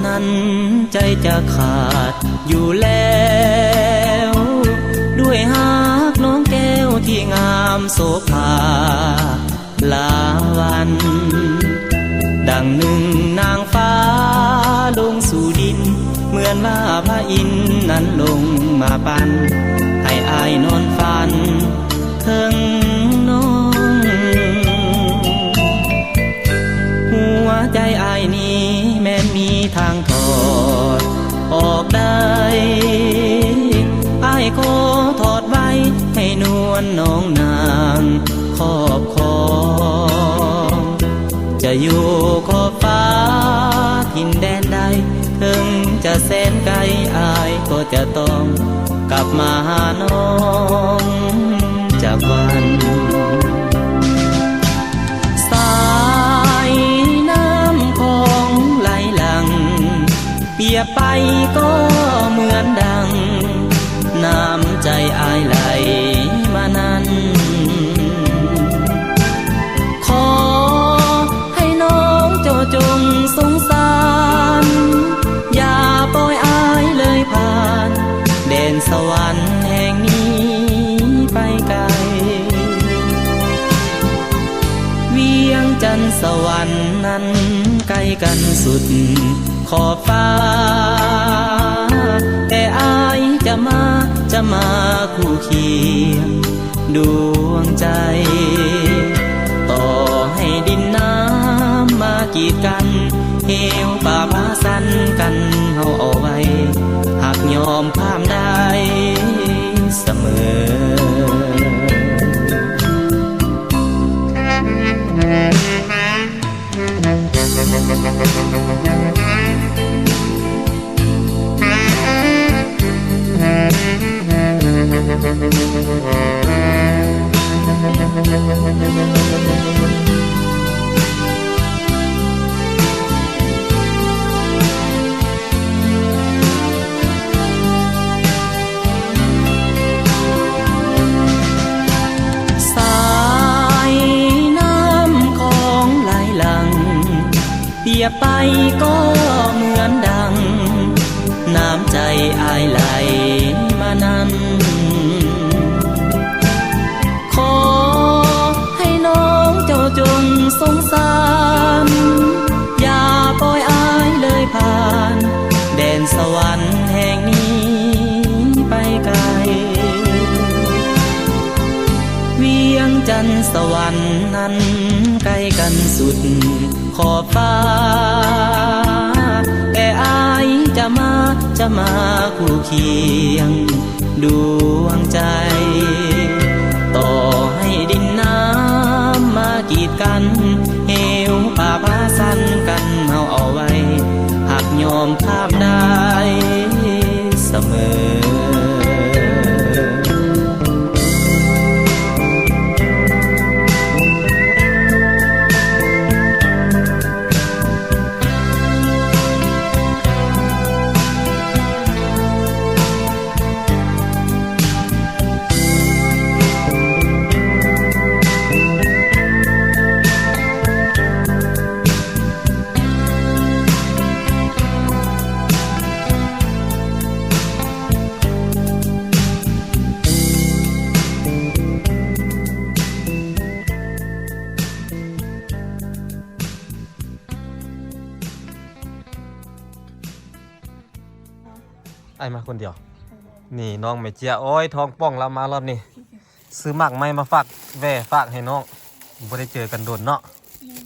ນັ້ນໃຈຈະຂາດຢູ່ແລ້ວ ດ້ວຍຮັກນ້ອງແກ້ວທີ່ງາມໂສພາລາວັນ ດັ່ງໜຶ່ງນາງຟ້າລົງສູ່ດິນ ເໝືອນວ່າພະອິນນັ້ນລົງມາປັນ ໃຫ້ອ້າຍນອນຝັນເຖິງນ້ອງ ຫົວໃຈອ້າຍນີ້ແມ່ນມີທາງຖອດອອກໄດ້ ອ້າຍຂໍຖອດໄວ້ໃຫ້ນວນນ້ອງນາງຄອບຄອງ ຈະຢູ່ຂອບຟ້າຖິ່ນແດນໃດ ເຖິງຈະແສນໄກ ອ້າຍກໍຈະຕ້ອງກັບມາຫານ້ອງຈັກວັນ ສາຍນ້ຳຂອງໄຫຼຫຼັ່ງ ປຽບໄປກໍເໝືອນດັ່ງ ນ້ຳໃຈອ້າຍໄຫຼມານັ້ນ ຂໍໃຫ້ນ້ອງເຈົ້າຈົ່ງສົງສານ ຢ່າປ່ອຍອ້າຍເລີຍຜ່ານ ແດນສະຫວັນແຫ່ງນີ້ໄປໄກ ວຽງຈັນສະຫວັນນັ້ນໃກ້ກັນສຸດຂອບຟ້າ ແຕ່ອ້າຍຈະມາ ຈະມາຄູ່ຄຽງດວງໃຈ ຕໍ່ໃຫ້ດິນນ້ຳມາກີດກັນ ເຫວປ່າພາສັນກັນເຮົາເອົາໄວ້ ຫາກຍອມຂ້າມໄດ້ສະເໝີ. ສາຍນ້ຳຂອງໄຫຼຫຼັ່ງ ປຽບໄປກໍເໝືອນດັ່ງ ນ້ຳໃຈອ້າຍໄຫຼມານັ້ນ ຂໍໃຫ້ນ້ອງເຈົ້າຈົ່ງສົງສານ ຢ່າປ່ອຍອ້າຍເລີຍຜ່ານ ແດນສະຫວັນແຫ່ງນີ້ໄປໄກ ວຽງຈັນສະຫວັນນັ້ນໃກ້ກັນສຸດ ຂອບຟ້າ ແຕ່ອ້າຍຈະມາ ຈະມາຄູ່ຄຽງດວງໃຈ ຕໍ່ໃຫ້ດິນນ້ຳມາກີດກັນ ເຫວປ່າພາສັນກັນເຮົາເອົາໄວ້ ຫາກຍອມຂ້າມໄດ້ສະເໝີ. ອ້າຍມາຄົນດຽວ. ນີ້ນ້ອງແມ່ເຈ້ຍ ໂອ້ຍ ທ້ອງປ່ອງລະມາລອບນີ້ ຊື້ໝາກໄມ້ມາຝາກ ແວ່ຝາກໃຫ້ນ້ອງ ບໍ່ໄດ້ເຈີກັນດົນເນາະ. ແມ່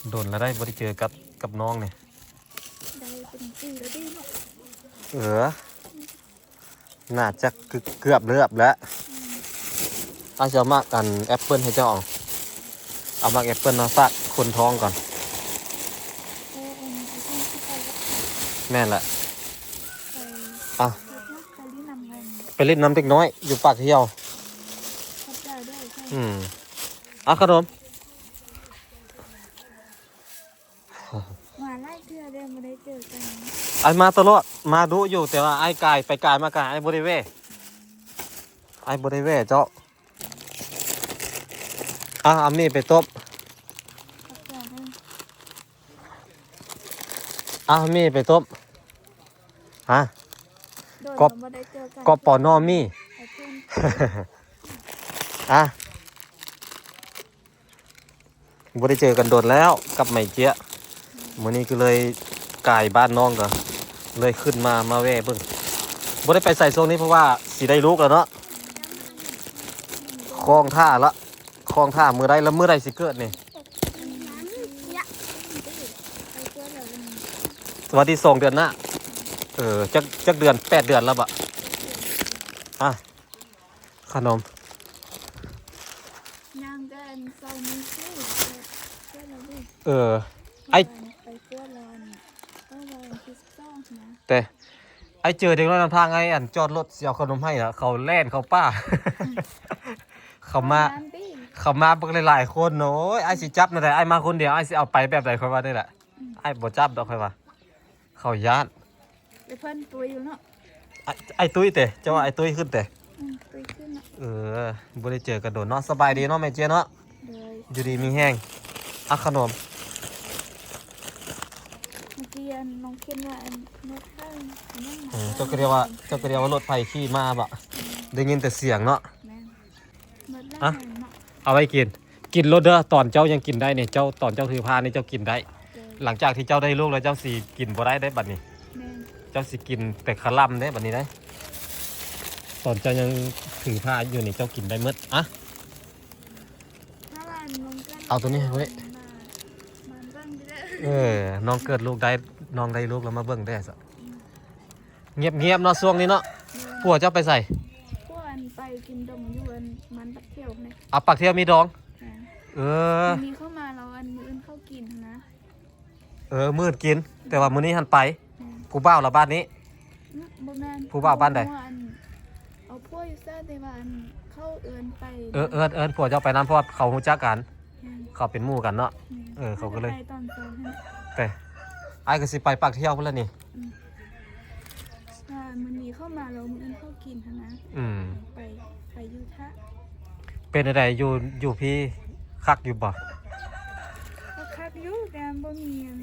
ນ ດົນລະໄດ້ບໍ່ໄດ້ເຈີກັບ ກັບນ້ອງນີ້ ໄດ້ເປັນປີລະເດ້ເນາະ. ເອີ ໜ້າຈະເກືອບເລີບແລ້ວ. ອືມ ອ້າຍຊິເອົາໝາກອັນແອັບເປິ້ນໃຫ້ເຈົ້າ ເອົາ ເອົາໝາກແອັບເປິ້ນມາຝາກຄົນທ້ອງກ່ອນ. ເອີ ອັນນີ້ເອົາໄປ ແມ່ນລະ ໄປ ອ່ະ ໄປຫຼິ້ນນຳ ໄປຫຼິ້ນນຳເດັກນ້ອຍຢູ່ປາກຫ່ຽວ. ຂອບໃຈເດີ. ອືມ ອ່ະ ຂະໜົມ. ມາຫຼາຍເທື່ອແລ້ວບໍ່ໄດ້ເຈີກັນ. ອ້າຍມາຕະຫຼອດ ມາດຸຢູ່ ແຕ່ວ່າອ້າຍກາຍໄປກາຍມາກາຍ ອ້າຍບໍ່ໄດ້ແວ່ ອ້າຍບໍ່ໄດ້ແວ່ເຈົ້າ. ອ່ະ ອາມີໄປຕົບ. ຂອບໃຈເດີ. ອ້າວ ມີໄປຕົ້ມ ຮະ ໂດນ ກອບ ບໍ່ໄດ້ເຈີກັນ ກອບປນມີ ໄອ້ເພິ່ນ ອະ ບໍ່ໄດ້ເຈີກັນດົນແລ້ວກັບໄມເຈຍ. ມື້ນີ້ກໍເລີຍກາຍບ້ານນ້ອງ ກໍເລີຍຂຶ້ນມາ ມາແວ່ເບິ່ງ. ບໍ່ໄດ້ໄປໃສຊ່ວງນີ້ ເພາະວ່າຊິໄດ້ລູກແລ້ວເນາະ. ຄອງຖ້າລະ ຄອງຖ້າມື້ໃດ ລະມື້ໃດຊິເກີດນີ້? ວັນທີສອງເດືອນໜ້າ. ເອີ ຈັກ ຈັກເດືອນ? ແປດເດືອນແລ້ວບໍ? ອະ ຂະໜົມ ຍ່າງແຕ່ເຊົ້ານີ້ຄື ເອີ ໄອ້ ໄປກວດແລ້ວ ເອີ ວັນທີສິບສອງນະ ແຕ່ ໄອ້ເຈີເດັກນ້ອຍນຳທາງ ໄອ້ອັນຈອດລົດຊິເອົາຂະໜົມໃຫ້ນະ ເຂົາແລ່ນເຂົ້າປ່າ ເຂົາມາ ເຂົາມາບັກຫຼາຍໆຄົນ. ໂອ້ຍ ອ້າຍຊິຈັບແນວໃດ? ອ້າຍມາຄົນດຽວ ອ້າຍຊິເອົາໄປແບບໃດ? ຂ້ອຍວ່ານີ້ແຫຼະ ອືມ ອ້າຍບໍ່ຈັບດອກ ຂ້ອຍວ່າ ເຂົາຢ້ານ. ໄອ້ເພິ່ນຕຸ້ຍຢູ່ເນາະ ອ້າຍ ອ້າຍຕຸ້ຍເຕະ? ເຈົ້າວ່າອ້າຍຕຸ້ຍຂຶ້ນເຕະ? ອືມ ຕຸ້ຍຂຶ້ນເນາະ. ເອີ ບໍ່ໄດ້ເຈີກັນດົນເນາະ. ສະບາຍດີເນາະແມ່ເຈຍເນາະ. ໂດຍ ຢູ່ດີມີແຮງ. ອາ ຂະໜົມ ເມື່ອກີ້ອັນນ້ອງຄິດວ່າອັນລົດໃຜ ອືມ ເຈົ້າກໍເລີຍວ່າ ເຈົ້າກໍເລີຍວ່າລົດໃຜຂີ່ມາບໍ? ອືມ ໄດ້ຍິນແຕ່ສຽງເນາະ. ແມ່ນ ໝົດແລ້ວ ອະ ເນາະ ເອົາໄວ້ກິນ ກິນໂລດເດີ. ຕອນເຈົ້າຍັງກິນໄດ້ນີ້ ເຈົ້າ ຕອນເຈົ້າຖືພານີ້ເຈົ້າກິນໄດ້. ໂດຍ ຫຼັງຈາກທີ່ເຈົ້າໄດ້ລູກແລ້ວ ເຈົ້າຊິກິນບໍ່ໄດ້ເດ້ບັດນີ້. ແມ່ນ ເຈົ້າຊິກິນແຕ່ຄະລຳເດ້ບັດນີ້ເດ້. ຕອນເຈົ້າຍັງຖືພາຢູ່ນີ້ ເຈົ້າກິນໄດ້ໝົດ. ອະ ເອົາໂຕນີ້ໃຫ້ເບິ່ງເດ້. ເອີ ນ້ອງເກີດລູກໄດ້ ນ້ອງໄດ້ລູກແລ້ວມາເບິ່ງແດ່ຊະ. ອືມ ງຽບໆເນາະຊ່ວງນີ້ເນາະ. ແມ່ນ ຜົວເຈົ້າໄປໃສ? ຜົວອັນໄປກິນດົງຢູ່ອັນມັນປາກທຽວນີ້. ອາ ປາກທຽວມີດົງ. ແມ່ນ ເອີ ມື້ນີ້ເຂົ້າມາແລ້ວ ອັນມື້ອື່ນເຂົ້າກິນຫັ້ນນະ. ເອີ ມື້ອື່ນກິນ ແຕ່ວ່າມື້ນີ້ຫັ້ນໄປ. ແມ່ນ ຜູ້ບ່າວລະບ້ານນີ້. ອືມ ບໍ່ແມ່ນ ຜູ້ບ່າວບ້ານໃດ? ເອົາຜົວຢູ່ໃສ ແຕ່ວ່າອັນເຂົາເອີ້ນໄປ. ເອີ ເອີ້ນ ເອີ້ນຜົວເຈົ້າໄປນຳ ເພາະວ່າເຂົາຮູ້ຈັກກັນ. ແມ່ນ ເຂົາເປັນໝູ່ກັນເນາະ. ແມ່ນ ເອີ ເຂົາກໍເລີຍ ໄປຕອນເຊົ້າຫັ້ນ ແຕ່ອ້າຍກໍຊິໄປປາກທຽວພຸ້ນລະນີ້. ອືມ ວ່າມື້ນີ້ເຂົ້າມາແລ້ວ ມື້ອື່ນເຂົ້າກິນຫັ້ນນະ. ອືມ ໄປ ໄປຢູ່ຖ້າ. ເປັນຈັ່ງໃດ ຢູ່ ຢູ່ພີ້ຄັກຢູ່ບໍ່? ກໍຄັກຢູ່ ແຕ່ບໍ່ມີອັນ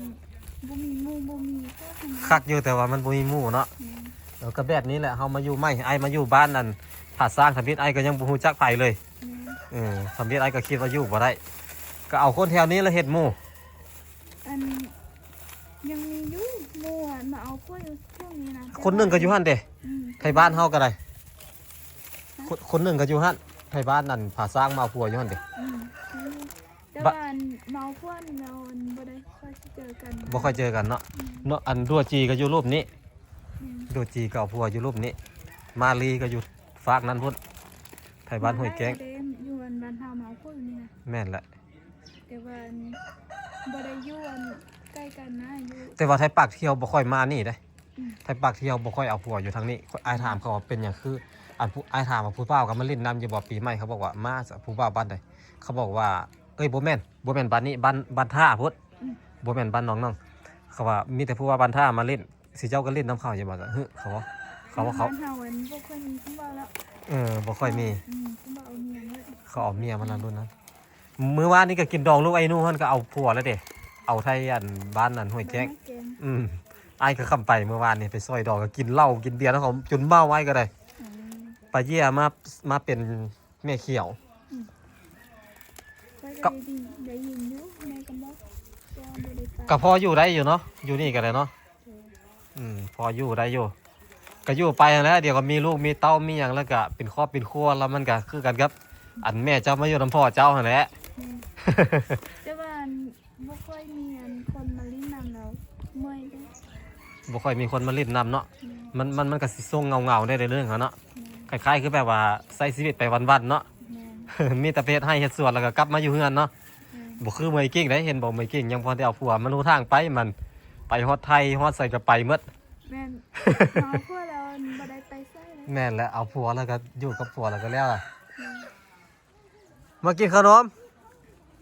ບໍ່ມີໝູ່ ບໍ່ມີພວກຫັ້ນນະ. ຄັກຢູ່ ແຕ່ວ່າມັນບໍ່ມີໝູ່ເນາະ. ແມ່ນ ເອີ ກໍແບບນີ້ແຫຼະ ເຮົາມາຢູ່ໃໝ່ ອ້າຍມາຢູ່ບ້ານອັນຜາຊ້າງທຳອິດ ອ້າຍກໍຍັງບໍ່ຮູ້ຈັກໃຜເລີຍ. ແມ່ນ ເອີ ທຳອິດອ້າຍກໍຄິດວ່າຢູ່ບໍ່ໄດ້ ກໍເອົາຄົນແຖວນີ້ລະເຮັດໝູ່. ອັນ ຍັງມີຢູ່ ໝູ່ມາເອົາຜົວຢູ່ແຖວນີ້ນະ. ຄົນໜຶ່ງກໍຢູ່ຫັ້ນເດ້. ອືມ ໄທບ້ານເຮົາກໍໄດ້. ຄົນ ຄົນໜຶ່ງກໍຢູ່ຫັ້ນ ໄທບ້ານນັ້ນ ຜາຊ້າງມາເອົາຜົວຢູ່ຫັ້ນເດ້. ອືມ ແຕ່ວ່າອັນມາເອົາຜົວນີ້ແລ້ວ ອັນບໍ່ໄດ້ຄ່ອຍຊິເຈີກັນ ບໍ່ຄ່ອຍເຈີກັນເນາະ. ອືມ ເນາະ ອັນດັວຈີກໍຢູ່ລຸ່ມນີ້. ອືມ ດັວຈີກໍເອົາຜົວຢູ່ລຸ່ມນີ້ ມາລີກໍຢູ່ຟາກນັ້ນພຸ້ນ ໄທບ້ານຫ້ວຍແກ້ງ. ຢູ່ອັນບ້ານເຮົາມາເອົາຜົວຢູ່ນີ້ນະ. ແມ່ນແຫຼະ ແຕ່ວ່າອັນ ບໍ່ໄດ້ຢູ່ອັນໃກ້ກັນນະ ຢູ່ ແຕ່ວ່າໄທປາກທຽວບໍ່ຄ່ອຍມານີ້ເດ້. ອືມ ໄທປາກທຽວບໍ່ຄ່ອຍເອົາຜົວຢູ່ທາງນີ້. ອ້າຍຖາມເຂົາວ່າເປັນຫຍັງ ຄືອັນຜູ້ ອ້າຍຖາມວ່າຜູ້ບ່າວກໍມາຫຼິ້ນນຳຢູ່ບໍ່ປີໃໝ່? ເຂົາບອກວ່າມາ ຜູ້ບ່າວບ້ານໃດ? ເຂົາບອກວ່າ ເອີຍ ບໍ່ແມ່ນ ບໍ່ແມ່ນບ້ານນີ້ ບ້ານ ບ້ານທ່າພຸ້ນ. ອືມ ບໍ່ແມ່ນບ້ານໜອງນ້ອງ. ເຂົາວ່າມີແຕ່ຜູ້ບ່າວບ້ານທ່າມາຫຼິ້ນ ຊິເຈົ້າກໍຫຼິ້ນນຳເຂົາຢູ່ບໍ່? ຫຶ ເຂົາເວົ້າ ເຂົາວ່າເຂົາ ບ້ານເຮົາອັນບໍ່ຄ່ອຍມີຜູ້ບ່າວແລ້ວ. ເອີ ບໍ່ຄ່ອຍມີ. ອືມ ຜູ້ບ່າວເອົາເມຍເບິດ. ເຂົາເອົາເມຍມາລະລຸ້ນນັ້ນ. ມື້ວານນີ້ກໍກິນດອງລູກໄອ້ໜູຫັ້ນ ກໍເອົາຜົວແລ້ວເດ້ ເອົາໄທອັນບ້ານອັນຫ້ວຍແກ້ງ. ບ້ານຫ້ວຍແກ້ງ. ອືມ ອ້າຍກໍຄຳໄປມື້ວານນີ້ ໄປຊ່ອຍດອງ ກໍກິນເຫຼົ້າກິນເບຍນຳເຂົາຈົນເມົາ. ອ້າຍກໍໄດ້ ອືມ ປາເຢ້ຍມາ ມາເປັນແມ່ຂຽວ. ອືມ ຂ້ອຍກໍ ກໍ ໄດ້ຍິນ ໄດ້ຍິນຢູ່ ແມ່ກໍບອກ ກໍບໍ່ໄດ້ໄປ ກໍພໍຢູ່ໄດ້ຢູ່ເນາະ ຢູ່ນີ້ກໍໄດ້ເນາະ. ໂດຍ ອືມ ພໍຢູ່ໄດ້ຢູ່ ກໍຢູ່ໄປຫັ້ນແຫຼະ ດຽວກໍມີລູກມີເຕົ້າມີຫຍັງ ແລ້ວກໍເປັນຄອບເປັນຄົວ ແລ້ວມັນກໍຄືກັນກັບອັນແມ່ເຈົ້າມາຢູ່ນຳພໍ່ເຈົ້າຫັ້ນແຫຼະ. ແມ່ນ ແຕ່ວ່າອັນ ບໍ່ຄ່ອຍມີອັນຄົນມາຫຼິ້ນນຳແລ້ວ ເມື່ອຍເດ້. ບໍ່ຄ່ອຍມີຄົນມາຫຼິ້ນນຳເນາະ. ແມ່ນ ມັນ ມັນ ມັນກໍຊິຊົງເຫງົາໆ ໄດ້ເລື່ອງຫັ້ນເນາະ. ແມ່ນ ຄ້າຍໆ ຄືແບບວ່າໃຊ້ຊີວິດໄປວັນໆ ເນາະ. ແມ່ນ ມີແຕ່ໄປເຮັດໄຮ່ເຮັດສວນ ແລ້ວກໍກັບມາຢູ່ເຮືອນເນາະ. ແມ່ນ ບໍ່ຄືເມຍເກັ່ງເດ້ ເຫັນບໍ່ ເມຍເກັ່ງຍັງພໍໄດ້ເອົາຜົວ ມັນຮູ້ທາງໄປ ມັນໄປຮອດໄທຮອດໃສກໍໄປໝົດ. ແມ່ນ ເອົາຜົວແລ້ວບໍ່ໄດ້ໄປໃສເລີຍ. ແມ່ນແຫຼະ ເອົາຜົວແລ້ວກໍຢູ່ກັບຜົວແລ້ວກໍແລ້ວລະ. ແມ່ນ ມາກິນຂະໜົມ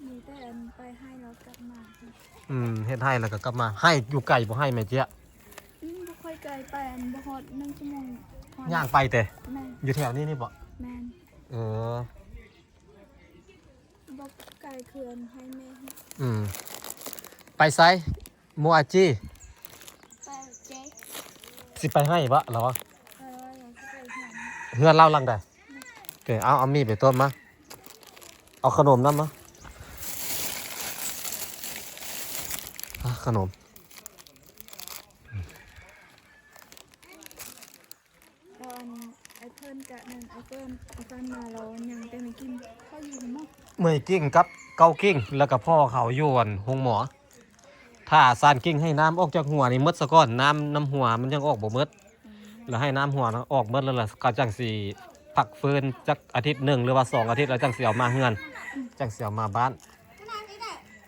ມີແຕ່ອັນໄປໄຮ່ແລ້ວກັບມາ. ອືມ ເຮັດໄຮ່ແລ້ວກໍກັບມາ. ໄຮ່ຢູ່ໄກບໍ່ ໄຮ່ແມ່ເຈຍ? ອືມ ບໍ່ຄ່ອຍໄກ ໄປອັນບໍ່ຮອດໜຶ່ງຊົ່ວໂມງ ຮອດ ຍ່າງໄປເຕະ? ແມ່ນ ຢູ່ແຖວນີ້ນີ້ບໍ? ແມ່ນ ເອີ ບໍ່ໄກຄືອັນໄຮ່ແມ່. ອືມ ໄປໃສ? ໂມອາຈີ. ຊິໄປໃຫ້ບໍ່ລາວວ່າ ເອີ ເຮົາຊິໄປເຮືອນ ເຮືອນລາວຫຼັງໃດ? ເອີ ເອົາ ເອົາມີດໄປຕົ້ນມາ ເອົາຂະໜົມນຳມາ ອາ ຂະໜົມ. ແລ້ວອັນ ອ້າຍເພິ່ນກະນັ້ນ ອ້າຍເພິ່ນ ອ້າຍເພິ່ນມາແລ້ວຍັງແຕ່ໄມ້ກິ່ງ ເຂົາຢູ່ເນາະ ເມື່ອຍກິ່ງກັບເກົາກິ່ງ ແລ້ວກະພໍ່ເຂົາຢູ່ອັນໂຮງໝໍ. ຖ້າສານກິ່ງໃຫ້ນ້ຳອອກຈາກຫົວນີ້ໝົດສາກ່ອນ ນ້ຳນຳຫົວມັນຍັງອອກບໍ່ໝົດ ອືມ ແລ້ວໃຫ້ນ້ຳຫົວນະອອກໝົດແລ້ວລະ ເຂົາຈັ່ງຊິພັກຟື້ນຈັກອາທິດໜຶ່ງ ຫຼືວ່າສອງອາທິດ ແລ້ວຈັ່ງຊິເອົາມາເຮືອນ ອືມ ຈັ່ງຊິເອົາມາບ້ານ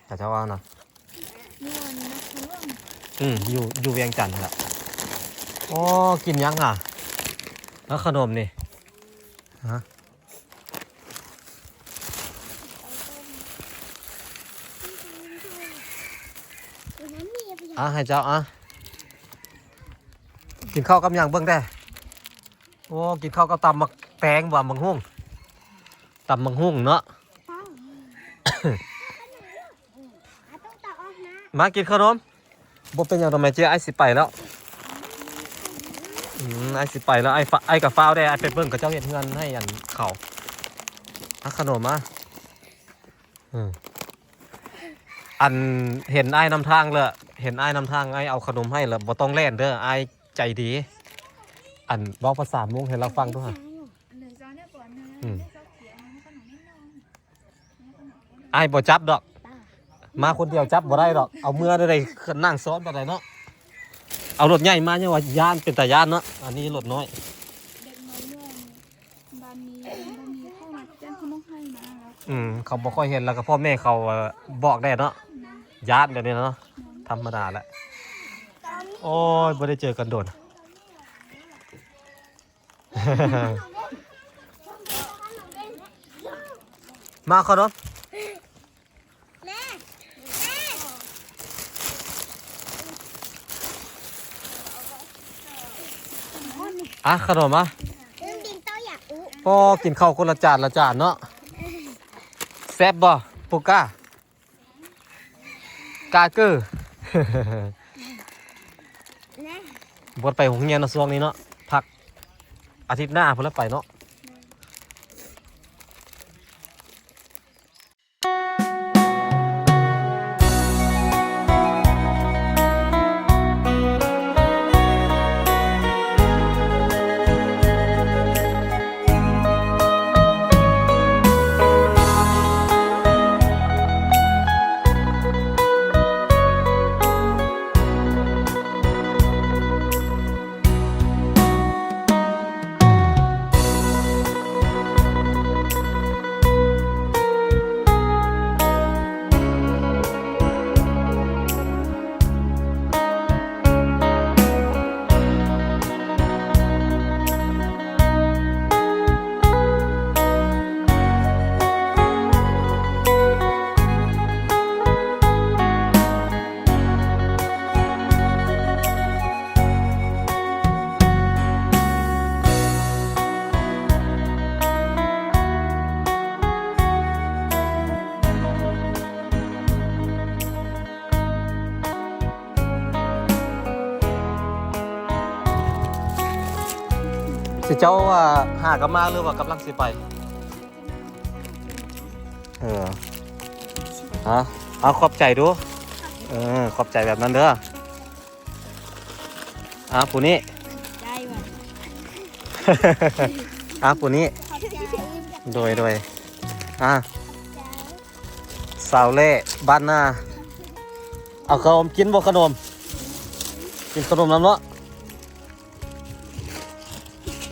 ເຂົາເຈົ້າວ່ານະ. ຢູ່ອັນນະຄອນຫຼວງ ອືມ ຢູ່ ຢູ່ວຽງຈັນຫັ້ນລະ. ໂອ້ ກິນຫຍັງຫະ? ເອົາຂະໜົມນີ້ ຮະ? ອາ ໃຫ້ເຈົ້າ ອາ ກິນເຂົ້າກັບຫຍັງເບິ່ງແດ່? ໂອ້ ກິນເຂົ້າກັບຕຳໝາກແຕງ ຫວາ ໝາກຫຸ່ງ ຕຳໝາກຫຸ່ງເນາະ. ມາກິນຂະໜົມ. ບໍ່ເປັນຫຍັງດອກແມ່ເຈ້ຍ ອ້າຍຊິໄປແລ້ວ. ອືມ ອ້າຍຊິໄປແລ້ວ ອ້າຍ ອ້າຍກະຟ້າວແດ່ ອ້າຍໄປເບິ່ງເຂົາເຈົ້າເຮັດເຮືອນໃຫ້ອັນເຂົາ. ຫາຂະໜົມມາ. ເອີ ອັນເຫັນອ້າຍນຳທາງແລ້ວ ເຫັນອ້າຍນຳທາງ ອ້າຍເອົາຂະໜົມໃຫ້ແລ້ວ ບໍ່ຕ້ອງແລ່ນເດີ ອ້າຍໃຈດີ. ອັນເວົ້າພາສາມົ້ງໃຫ້ລາວຟັງດູຫາ. ອືມ ອ້າຍບໍ່ຈັບດອກ ມາຄົນດຽວຈັບບໍ່ໄດ້ດອກ ເອົາເມືອໄດ້ ນັ່ງຊ້ອນບໍ່ໄດ້ເນາະ. ເອົາລົດໃຫຍ່ມາຍັງວ່າຢ້ານ ເປັນຕາຢ້ານເນາະ ອັນນີ້ລົດນ້ອຍ. ເດັກນ້ອຍຢູ່ອັນບ້ານມີ ບໍ່ມີເຂົ້າມາແຈ້ງຂະໜົມໃຫ້ນະ. ອືມ ເຂົາບໍ່ຄ່ອຍເຫັນ ແລ້ວກໍພໍ່ແມ່ເຂົາ ເອີ ບອກແດ່ເນາະ. ແມ່ນ ຢ້ານແບບນີ້ເນາະ. ແມ່ນ ທຳມະດາແຫຼະ. ໂອ້ຍ ບໍ່ໄດ້ເຈີກັນດົນ. ມາເຂົ້າເນາະ ແມ່ ແມ່ ອ່ະ ຂະໜົມມາ. ໂອ້ ກິນເຂົ້າຄົນລະຈານລະຈານເນາະ. ແຊບບໍ່ ປູກາ? ກາເກີ ບໍ່ໄດ້ໄປໂຮງຮຽນເນາະ ຊ່ວງນີ້ເນາະ ພັກ ອາທິດໜ້າພຸ້ນລະໄປເນາະ. ຊິເຈົ້າ ອ່າ ຫາກັບມາ ຫຼືວ່າກຳລັງຊິໄປ? ເອີ ຮະ ເອົາ ຂອບໃຈດູ ເອີ ຂອບໃຈແບບນັ້ນເດີ. ອ່າ ຜູ້ນີ້ ໃຈຫວາ ອ່າ ຜູ້ນີ້ ຂອບໃຈ ໂດຍ ໂດຍ ອ່າ ສາວແຫຼ້ບ້ານນາ ເອົາເຂົ້າກິນບໍ່ຂະໜົມ? ກິນຂະໜົມນຳເນາະ.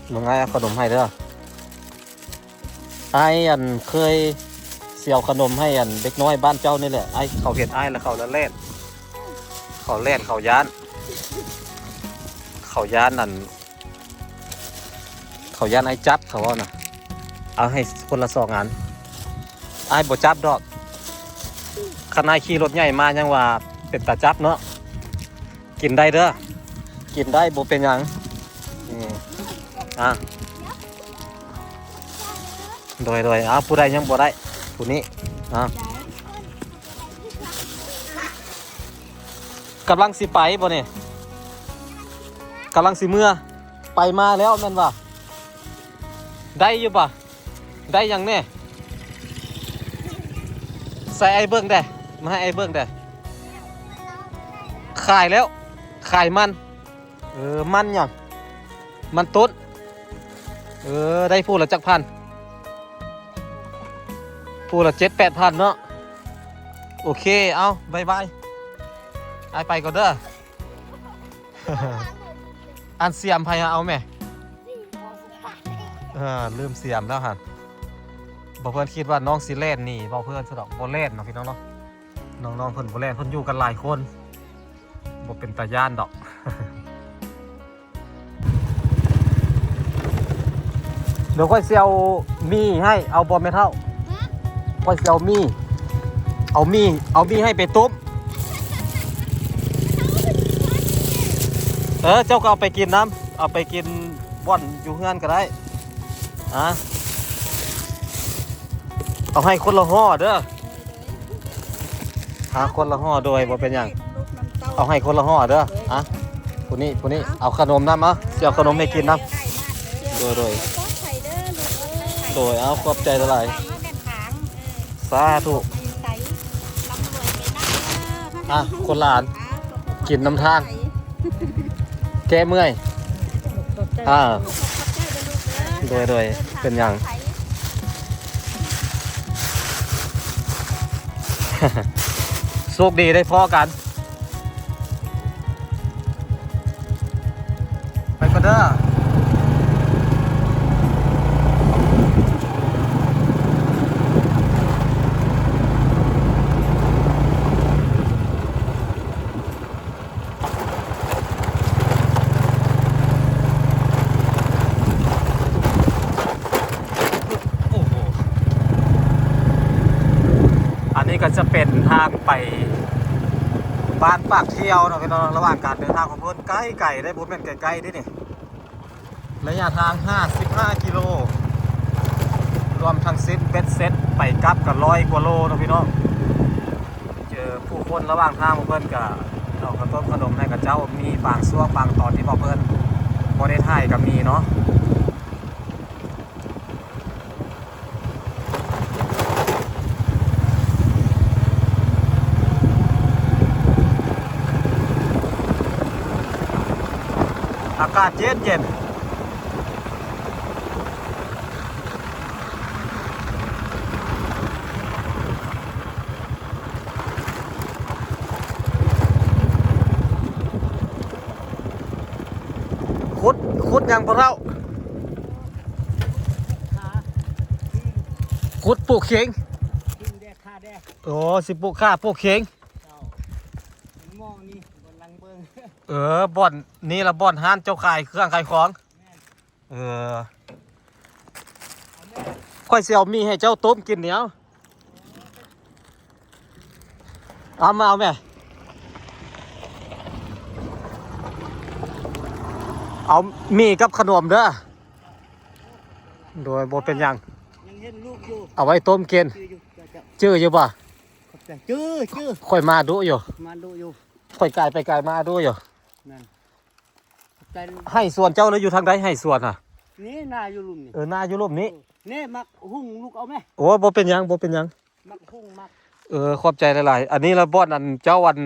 ເບິ່ງອ້າຍເອົາຂະໜົມໃຫ້ເດີ. ອ້າຍ ອັນ ເຄີຍຊິເອົາຂະໜົມໃຫ້ ອັນ ເດັກນ້ອຍບ້ານເຈົ້ານີ້ແຫຼະ. ອ້າຍ ເຂົາເຫັນອ້າຍແລ້ວເຂົາລະແລ່ນ ເຂົາແລ່ນ ເຂົາຢ້ານ ເຂົາຢ້ານ ອັນ ເຂົາຢ້ານອ້າຍຈັບ ເຂົາເວົ້ານະ. ເອົາໃຫ້ຄົນລະສອງອັນ. ອ້າຍບໍ່ຈັບດອກ. ຄັນອ້າຍຂີ່ລົດໃຫຍ່ມາຍັງວ່າເປັນຕາຈັບເນາະ. ກິນໄດ້ເດີ ກິນໄດ້ ບໍ່ເປັນຫຍັງ. ນີ້ ອ່າ ໂດຍ ໂດຍ. ເອົາ ຜູ້ໃດຍັງບໍ່ໄດ້ ຜູ້ນີ້. ອ່າ ກຳລັງຊິໄປບໍ່ນີ້? ກຳລັງຊິເມືອ ໄປມາແລ້ວແມ່ນບໍ່? ໄດ້ຢູ່ບໍ່? ໄດ້ຫຍັງແດ່? ໃສ່ອ້າຍເບິ່ງແດ່ ມາໃຫ້ອ້າຍເບິ່ງແດ່. ຂາຍແລ້ວ ຂາຍມັນ. ເອີ ມັນຫຍັງ? ມັນຕົ້ນ. ເອີ ໄດ້ຜູ້ລະຈັກພັນ? ຜູ້ລະເຈັດແປດພັນເນາະ. ໂອເຄ ເອົາ ບາຍບາຍ ອ້າຍໄປກ່ອນເດີ. ອັນສຽມໃຜຫາເອົາແມ່? ເອີ ລືມສຽມແລ້ວຫັ້ນ. ບໍ່ເພິ່ນຄິດວ່ານ້ອງຊິແລ່ນໜີບໍ່ເພິ່ນຊະດອກ. ບໍ່ແລ່ນເນາະພີ່ນ້ອງເນາະ. ນ້ອງໆເພິ່ນບໍ່ແລ່ນ ເພິ່ນຢູ່ກັນຫຼາຍຄົນ ບໍ່ເປັນຕາຢ້ານດອກ. ດຽວຂ້ອຍຊິເອົາໝີ່ໃຫ້ ເອົາບໍ່ແມ່ເຖົ້າ? ຮະ? ຂ້ອຍຊິເອົາໝີ່ ເອົາໝີ່ ເອົາໝີ່ໃຫ້ໄປຕົ້ມ. ເອີ ເຈົ້າກໍເອົາໄປກິນນຳ ເອົາໄປກິນບ່ອນຢູ່ເຮືອນກໍໄດ້. ອາ ເອົາໃຫ້ຄົນລະຫໍ່ເດີ. ຫາຄົນລະຫໍ່ ໂດຍ ບໍ່ເປັນຫຍັງ ເອົາໃຫ້ຄົນລະຫໍ່ເດີ. ອະ ຜູ້ນີ້ ຜູ້ນີ້ ເອົາຂະໜົມນຳ ເອົາ ຊິເອົາຂະໜົມໃຫ້ກິນນຳ. ໂດຍ ໂດຍ ໂດຍ ເອົາ ຂອບໃຈຫຼາຍໆ ສາທຸ. ອະ ຄົນລະອັນ ກິນນຳທາງ ແກ້ເມື່ອຍ. ອ່າ ໂດຍ ໂດຍ ເປັນຫຍັງ ໂຊກດີໄດ້ພໍ້ກັນ ໄປກ່ອນເດີ. ໂອ້ໂຫ ອັນນີ້ກໍຈະເປັນທາງໄປບ້ານປາກທ່ຽວເນາະ ພີ່ນ້ອງ. ລະຫວ່າງການເດີນທາງຂອງເພິ່ນ ໄກໆ ເດ້ ບໍ່ແມ່ນໃກ້ໆ ເດ້ນີ້. ໄລຍະທາງຫ້າສິບຫ້າກິໂລ ລວມທັງສິ້ນເບັດເສັດໄປກັບກໍຮ້ອຍກວ່າໂລເນາະພີ່ນ້ອງ. ເຈີຜູ້ຄົນລະຫວ່າງທາງ ພວກເພິ່ນກໍເອົາເຂົ້າຕົ້ມເຂົ້າໜົມໃຫ້ເຂົາເຈົ້າ ມີບາງຊ່ວງບາງຕອນທີ່ພວກເພິ່ນບໍ່ໄດ້ຖ່າຍກໍມີເນາະ. ອາກາດເຢັນໆ. ຂຸດ ຂຸດຫຍັງພໍ່ເຖົ້າ? ຂຸດປູກເຂັງ. ໂອ້ ຊິປູກຂ່າປູກເຂັງ. ເອີ ບ່ອນນີ້ລະບ່ອນຮ້ານເຈົ້າຂາຍເຄື່ອງຂາຍຂອງ. ເອີ ຂ້ອຍຊິເອົາໝີ່ໃຫ້ເຈົ້າຕົ້ມກິນດຽວ. ເອົາ ມາເອົາແມ່ ເອົາໝີ່ກັບຂະໜົມເດີ. ໂດຍ ບໍ່ເປັນຫຍັງ ຍັງເຫັນລູກຢູ່ ເອົາໄວ້ຕົ້ມກິນ. ຈື່ຢູ່ ເຈົ້າ ເຈົ້າ ຈື່ຢູ່ບໍ່? ຂອບໃຈ ຈື່ ຈື່ ຂ້ອຍມາດຸຢູ່ ມາດຸຢູ່ ຂ້ອຍກາຍໄປກາຍມາດຸຢູ່. ແມ່ນ ຂອບໃຈ. ໄຮ່ສວນເຈົ້າລະຢູ່ທາງໃດ ໄຮ່ສວນນະ? ນີ້ນາຢູ່ລຸ່ມນີ້. ເອີ ນາຢູ່ລຸ່ມນີ້. ເອີ ນີ້ໝາກຫຸ່ງລູກເອົາແມ? ໂອ້ ບໍ່ເປັນຫຍັງ ບໍ່ເປັນຫຍັງ ໝາກຫຸ່ງໝາກ. ເອີ ຂອບໃຈຫຼາຍໆ. ອັນນີ້ລະບ່ອນອັນເຈົ້າອັນ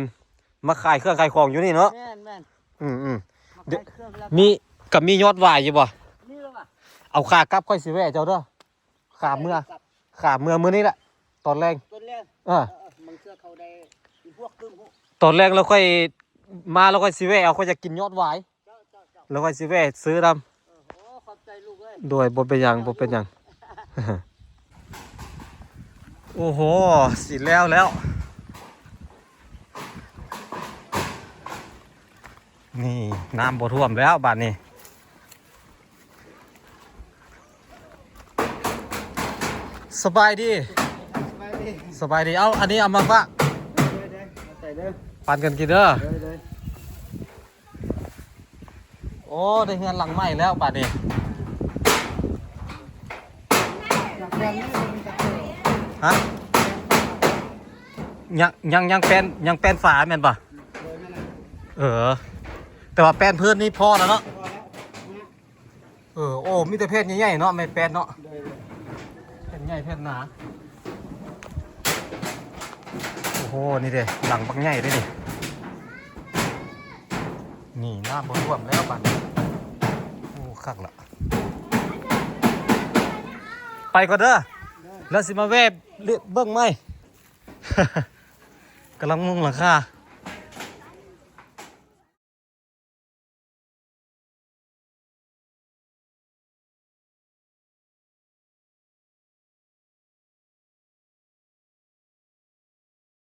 ມາຂາຍເຄື່ອງຂາຍຂອງຢູ່ນີ້ເນາະ? ແມ່ນໆ. ອືມໆ ມາຂາຍເຄື່ອງແລ້ວ ມີ ກະມີຍອດຫວາຍຢູ່ບໍ່? ມີແລ້ວຫວາ? ເອົາຂາກັບຂ້ອຍຊິແວ່ເຈົ້າເດີ. ຂາເມືອ ຂາເມືອມື້ນີ້ແຫຼະ ຕອນແລງ ຕອນແລງ. ເອີ ເອີ ບາງເທື່ອເຂົາໄດ້ອີພວກຕື່ມຮູ້ ຕອນແລງແລ້ວຂ້ອຍມາ ແລ້ວຂ້ອຍຊິແວ່ເອົາ ຂ້ອຍຢາກກິນຍອດຫວາຍ. ເຈົ້າ ເຈົ້າ ເຈົ້າ ແລ້ວຂ້ອຍຊິແວ່ຊື້ນຳ. ເອີ ໂອ້ ຂອບໃຈລູກເອີຍ. ໂດຍ ບໍ່ເປັນຫຍັງ ບໍ່ເປັນຫຍັງ. ໂອ້ໂຫ ຊິແລ້ວແລ້ວ. ນີ້ ນ້ຳບໍ່ຖ້ວມແລ້ວບາດນີ້. ສະບາຍດີ ສະບາຍດີ ສະບາຍດີ. ເອົາ ອັນນີ້ເອົາມາຝາກ ເດີ ເດີ ເອົາໃສ່ເດີ ປັນກັນກິນເດີ ເດີ ເດີ. ໂອ້ ໄດ້ເຮືອນຫຼັງໃໝ່ແລ້ວບາດນີ້. ຮະ? ຍັງ ຍັງ ຍັງແປນ ຍັງແປນຝາແມ່ນບໍ່? ເອີ ເອີ. ແຕ່ວ່າແປ້ນພື້ນນີ້ພໍແລ້ວເນາະ. ເອີ ໂອ້ ມີແຕ່ແຜ່ນໃຫຍ່ໆເນາະ ໄມ້ແປ້ນເນາະ. ໂດຍ ແຜ່ນໃຫຍ່ແຜ່ນໜາ. ໂອ້ໂຫ ນີ້ເດ້ ຫຼັງບັກໃຫຍ່ເດ້ນີ້. ນີ້ນ້ຳບໍ່ຖ້ວມແລ້ວບາດນີ້. ໂອ້ ຄັກລະ. ໄປກ່ອນເດີ ແລ້ວຊິມາແວ່ເບິ່ງໃໝ່. ກຳລັງມຸງຫຼັງຄາ.